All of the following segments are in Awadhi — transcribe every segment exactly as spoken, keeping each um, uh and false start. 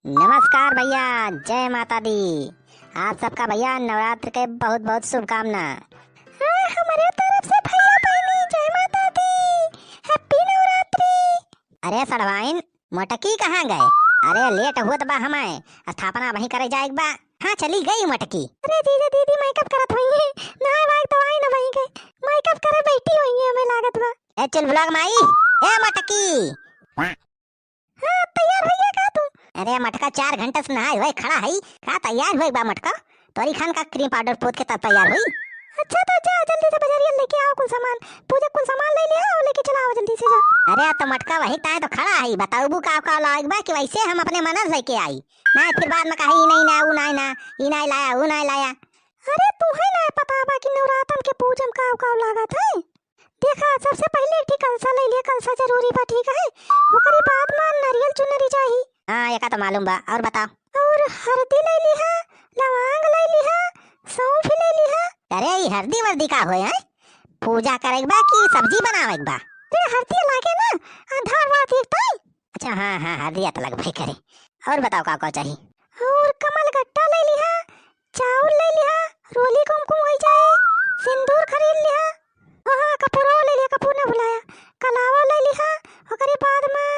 नमस्कार भैया, जय माता दी। आप सबका भैया नवरात्र के बहुत बहुत शुभकामना। हाँ, हमरे तरफ से भैया बहिनी जय माता दी, happy नवरात्रि। अरे सड़वाइन, मोटकी कहाँ गए? अरे लेट होत बा, हमाए स्थापना वहीं करे जाएक बा। हाँ, चली गई मोटकी। अरे जीजा दीदी मेकअप करत होइहैं, नहाए वाए दवाई न वहीं गए, मेकअप करे बैठी होइहैं, हमें लागत बा। ए चुलबुलवा क माई, ए मोटकी। हाँ, तैयार होइहैं का तू? अरे मटका, चार घंटा से नहाए हुए खड़ा है, का तैयार हुए बा मटका? तोरी खान का cream powder पोत के तब तैयार हुई। अच्छा तो जा जल्दी से बजरिया लेके आओ कुल सामान, पूजा कुल सामान ले लिहा और लेके चला आओ जल्दी से जा। अरे तो मटका वही ताए तो खड़ा है, बताऊबू का का लाएक बा कि वैसे हम अपने मनस लेके आई, ना फिर बाद में कही ई नहीं ना, ऊ नहीं ना, ई नहीं लाया, ऊ नहीं लाया। अरे तू है ना पता बा कि नवरातन के पूजा में का का लागत है? देखा, सबसे पहिले एक ठी कलसा ले लिहा, कलसा जरूरी बा, ठीक है? ओकरी बाद में नरियल चुनरी चाही। हाँ, एका तो मालूम बा, और बताओ। और हरदी ले लिहा, लवांग ले लिहा, सौंफ ले लिहा। अरे, ई हरदी वर्दी का होए है? पूजा करेक बा कि सब्जी बनावेक बा? अरे, हरदी लागे ना, आधार वार देखता है। अच्छा, हाँ, हाँ, हरदिया तो लगबे करे। और बताओ, का, का चाही? और कमल गट्टा ले लिहा, चाउर ले लिहा, रोली कुमकुम होई जाए, सिंदूर खरीद लिहा। हाँ, हाँ, कपूरो ले लिहा, कपूर ना भुलाया। कलावा ले लिहा, ओकरे बाद में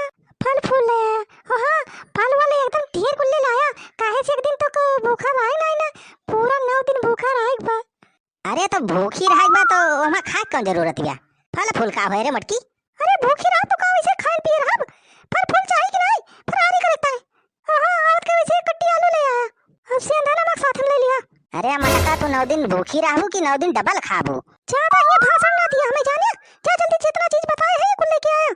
फल फूल ले आया। हाँ, हाँ, फल वाले एकदम ढेर कुल ले लाया, काहे से एक दिन तक भूखा रहे ना, ना, पूरा नौ दिन भूखा रहेक बा। अरे तो भूखी रहेक बा तो ओमा खाए कौन जरूरत बा? फल फूल का होए रे मटकी? अरे भूखी रहा तो का वैसे खाए पिए रहब? फल फूल चाही कि नहीं? फरारी करता है। हाँ, हाँ, आवत के वैसे एक कट्टी आलू ले आया। अब सेंधा नमक साथ में ले लिहा। अरे मटका, तू नौ दिन भूखी रहबू कि नौ दिन डबल खाबू? ज्यादा ये भाषण ना दिया हमें जाने। जा जल्दी जितना चीज बताए है कुल लेके आया।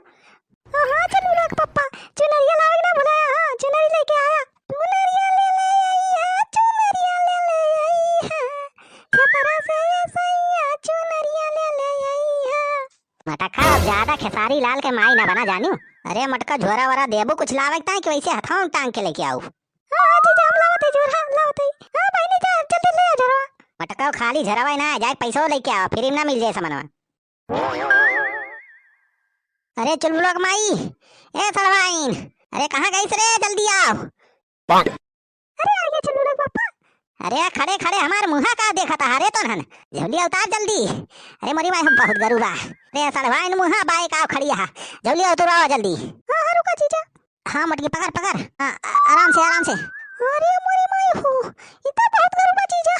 हाँ, हाँ, चुलबुलवा क पप्पा, चुनरिया लावे ना भुलाया, हाँ, चुनरी लेके आया। चुनरिया ले ले आई है, चुनरिया ले ले आई है, छपरा से ये सैया, चुनरिया ले ले आई है। मटका, अब ज्यादा खेसारी लाल के माई ना बना जानियो। अरे मटका, झोरा वोरा देबू कुछ लावेक ताई कि वैसे हथवा में टांग के लेके आऊ? हाँ, हाँ, जीजा, हम लावत है झोरा, हम लावत है। हाँ, बहिनी जा, जल्दी ले आ झोरा। मटका, खाली झोरवा ना जाए, पैसो लेके आवा, free में ना मिल जाए सामानवा। अरे चुलबुलवा क माई, ए सड़वाइन, अरे कहाँ गइस रे, जल्दी आओ। अरे आ गया चुलबुलवा क पापा। अरे खड़े खड़े हमार मुँहा का देखत हा रे तोनहन, झौलिया उतार जल्दी। अरे मोरी माई, हम बहुत गरू बा। अरे सड़वाइन मुँहा बाए का खड़ी हा, झौलिया उतरवावा जल्दी। हाँ, हाँ, रुका जीजा। हाँ मटकी पकड़ पकड़, हाँ, आ-, आराम से आराम से। अरे मोरी माई हो, ई तो बहुत गरू बा जीजा।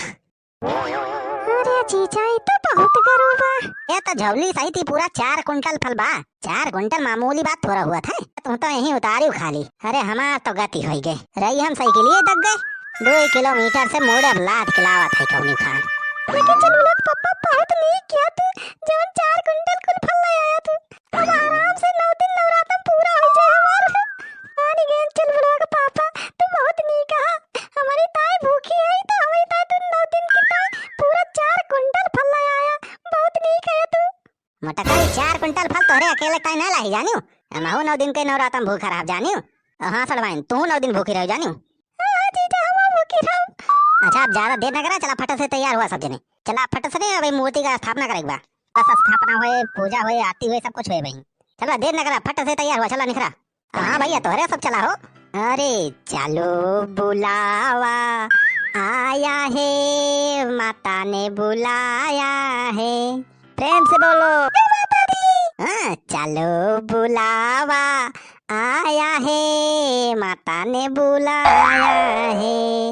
अरे जीजा, ई तो बहुत गरू बा। ए तो झौली सही थी, पूरा चार कुंटल फल बा। चार कुंटल मामूली बात थोड़ा हुआ था, तू तो यहीं उतारी खाली। अरे हमार तो गति होई गए, रही हम साइकिलिए दग गए। दो किलोमीटर से मुड़े अब लाद के लावत है कौनी खान। लेकिन चुलबुलवा क पप्पा, बहुत नीक किया तू, जौन चार कुंटल कुल फल ले आया तू। अब आराम से नौ दिन नवरातन पूरा हो जाए हमार। मानी गए चुलबुलवा क पापा, तू बहुत नीक हा। हमारी ताई भूखी है तो हमारी ताई तू नौ दिन की ताई पूरा चार कुंटल फल ले आया। बहुत नीक है तू। मटका, ई चार कुंटल फल तोहरे अकेले ताई ना लाही जानियो, हमहू नौ दिन के नवरातन भूखा रहब जानियो। हाँ सड़वाइन, तू नौ दिन भूखी रह जानियो। हाँ, हाँ, जीजा, हम भूखी रहब। अच्छा, अब ज्यादा देर न करा, चला फट से तैयार हुआ सब जने। चला फट से, अबे मूर्ति का स्थापना करेक बा। बस स्थापना होए, पूजा होए, आरती होए, सब कुछ होए भाई। चला देर न करा, फट से तैयार हुआ, चला निखरा। हाँ भैया, तोहरे सब चला हो। अरे चलो बुलावा आया है, माता ने बुलाया है। प्रेम से बोलो, जय माता दी। हाँ, चलो बुलावा आया है, माता ने बुलाया है।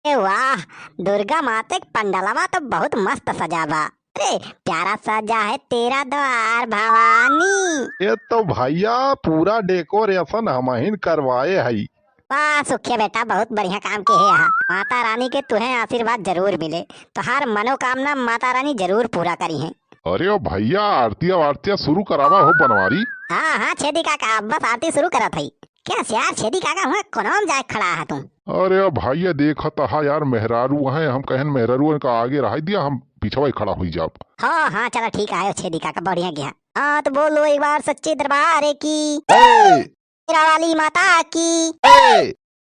ए वाह, दुर्गा माते के पंडलवा तो बहुत मस्त सजा बा। अरे प्यारा सजा है तेरा द्वार भवानी। ए तो भैया, पूरा decoration हमहिन करवाए हई। वाह सुखिया बेटा, बहुत बढ़िया काम के है। माता रानी के तुहे आशीर्वाद जरूर मिले, तोहार मनोकामना माता रानी जरूर पूरा करी है। अरे ओ भैया, आरतिया वारतिया शुरू करावा हो बनवारी। हाँ हाँ छेदी काका, बस आरती शुरू करत हई। क्या यार छेदी काका, हुआ कोनवा में जाए खड़ा है तू? अरे ओ भैया, देखत हा यार, मेहरारू हैं, हम कहन मेहरारू का आगे रह दिया, हम पिछवा ही खड़ा हुई जाब। हाँ हाँ चला ठीक है छेदी काका, बढ़िया गया। हाँ तो बोलो एक बार सच्चे दरबार की, ए! शेरा वाली माता की। ए!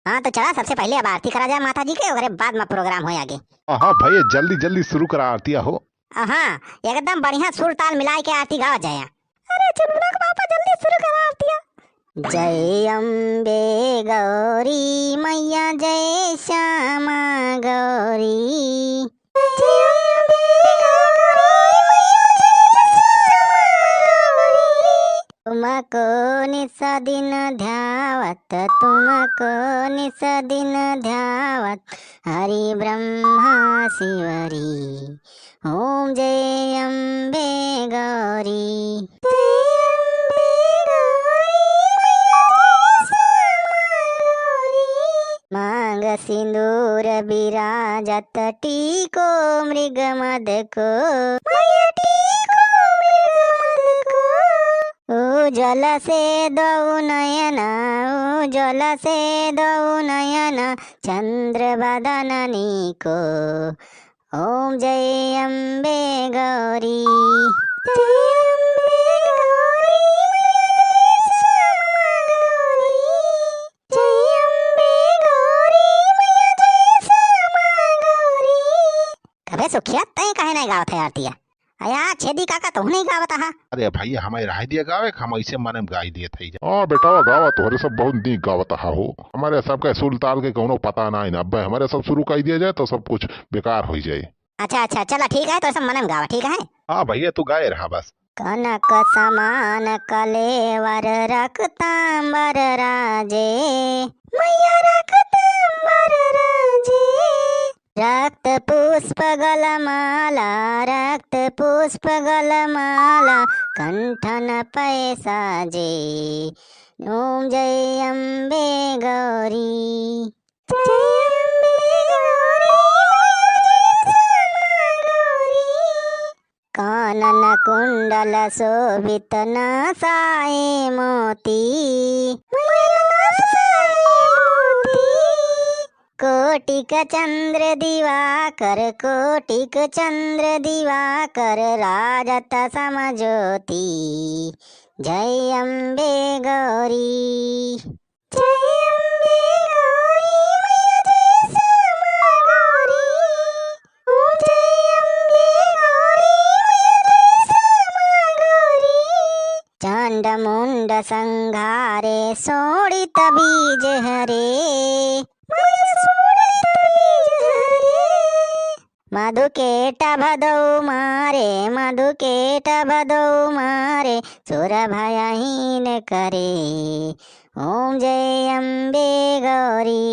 हाँ तो चला सबसे पहले अब आरती करा जाए माता जी के, ओकरे बाद में program होए आगे। हाँ भैया, जल्दी जल्दी शुरू करा आरतिया हो। हाँ, एकदम बढ़िया सुर ताल मिलाए के आरती गावा जाए। अरे चुलबुलवा के पापा, जल्दी शुरू करा आरतिया। जय अम्बे गौरी मैया, जय श्यामा गौरी। तुमको निस दिन ध्यावत, तुमको निस दिन ध्यावत, हरि ब्रह्मा शिव हरि। ओम जय अम्बे गौरी। जय अम्बे गौरी, मैया जय श्यामा गौरी। मांग सिंदूर विराजत, टीको मृग मद को। मैया टीको मृग मद को। उज्ज्वल से दो नयन, उज्ज्वल से दो नयन, चंद्र बदन नीको। ओम जय अम्बे गौरी। जय अम्बे गौरी, मैया जय श्यामा गौरी। जय अम्बे गौरी, मैया जय श्यामा गौरी। अबे सुखिया, तैं काहे नाहीं गावत है आरतिया? अया छेदी काका, तू नहीं गावत हा? अरे भैया, हमें रह दिया गावे, हम ऐसे मने में गाई दिए थे। हाँ बेटावा, गावा, तोहरे सब बहुत नीक गावत हा हो। हमारे सब के सुर ताल के कौनो पता नाहीं ना, अब्बे हमारे सब शुरू कर दिया जाए तो सब कुछ बेकार हो जाए। अच्छा, अच्छा, चला ठीक है, तो सब मने में गावा, ठीक है? हाँ भैया, तू गाए रहा बस। कनक समान कलेवर रक्तांबर राजे। मैया रक्तांबर राजे। रक्त पुष्प गलमाला, रक्त पुष्प गलमाला, कंठन पै साजे। ओम जय अम्बे गौरी। जय अम्बे गौरी, मैया जय श्यामा गौरी। कानन कुंडल शोभित नासाए मोती। मैया नासाए मोती। कोटिक चंद्र दिवाकर, कोटिक चंद्र दिवाकर, राजत सम ज्योति। जय अम्बे गौरी। जय अम्बे गौरी, मैया जय श्यामा गौरी। ओ जय अम्बे गौरी, मैया जय श्यामा गौरी। चंड मुंड संहारे, शोणित बीज हरे। मैया शोणित बीज हरे। मधुकेट भदौ मारे, मधुकेट भदौ मारे, सुर भय हीन करे। ओम जय अम्बे गौरी।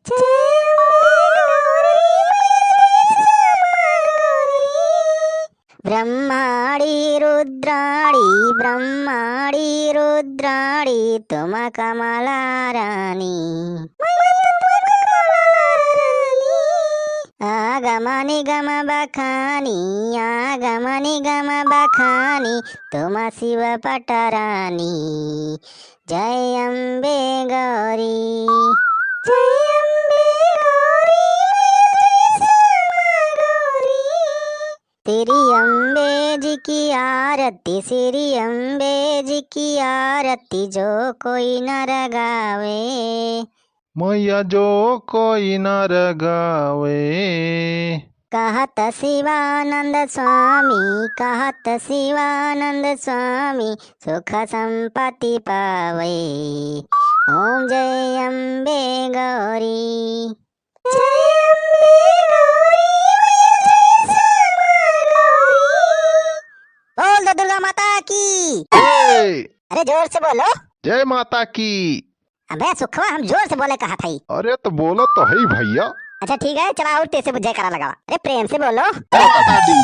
जय अम्बे गौरी, मैया जय श्यामा गौरी। ब्रह्माणी रुद्राणी, ब्रह्माणी रुद्राणी, तुम कमला रानी। मैया तुम कमला रानी। आगम निगम बखानी, आगम निगम बखानी, तुम शिव पटरानी। जय अम्बे गौरी। जय अम्बे गौरी, मैया जय श्यामा गौरी। श्री अम्बे जी की आरती, श्री अम्बे जी की आरती, जो कोई नर गावे। मैया जो कोई नर गावे। कहत शिवानंद स्वामी, कहत शिवानंद स्वामी, सुख संपत्ति पावे। ओम जय अम्बे गौरी। जय अम्बे गौरी, मैया जय श्यामा गौरी। बोल दो दुर्गा माता की। जय। अरे जोर से बोलो। जय माता की। अबे सुखवा, हम जोर से बोले कहा था। अरे तो बोलो तो है भैया। अच्छा ठीक है, चला और तेज से जयकारा लगावा। अरे प्रेम से बोलो। जय माता दी।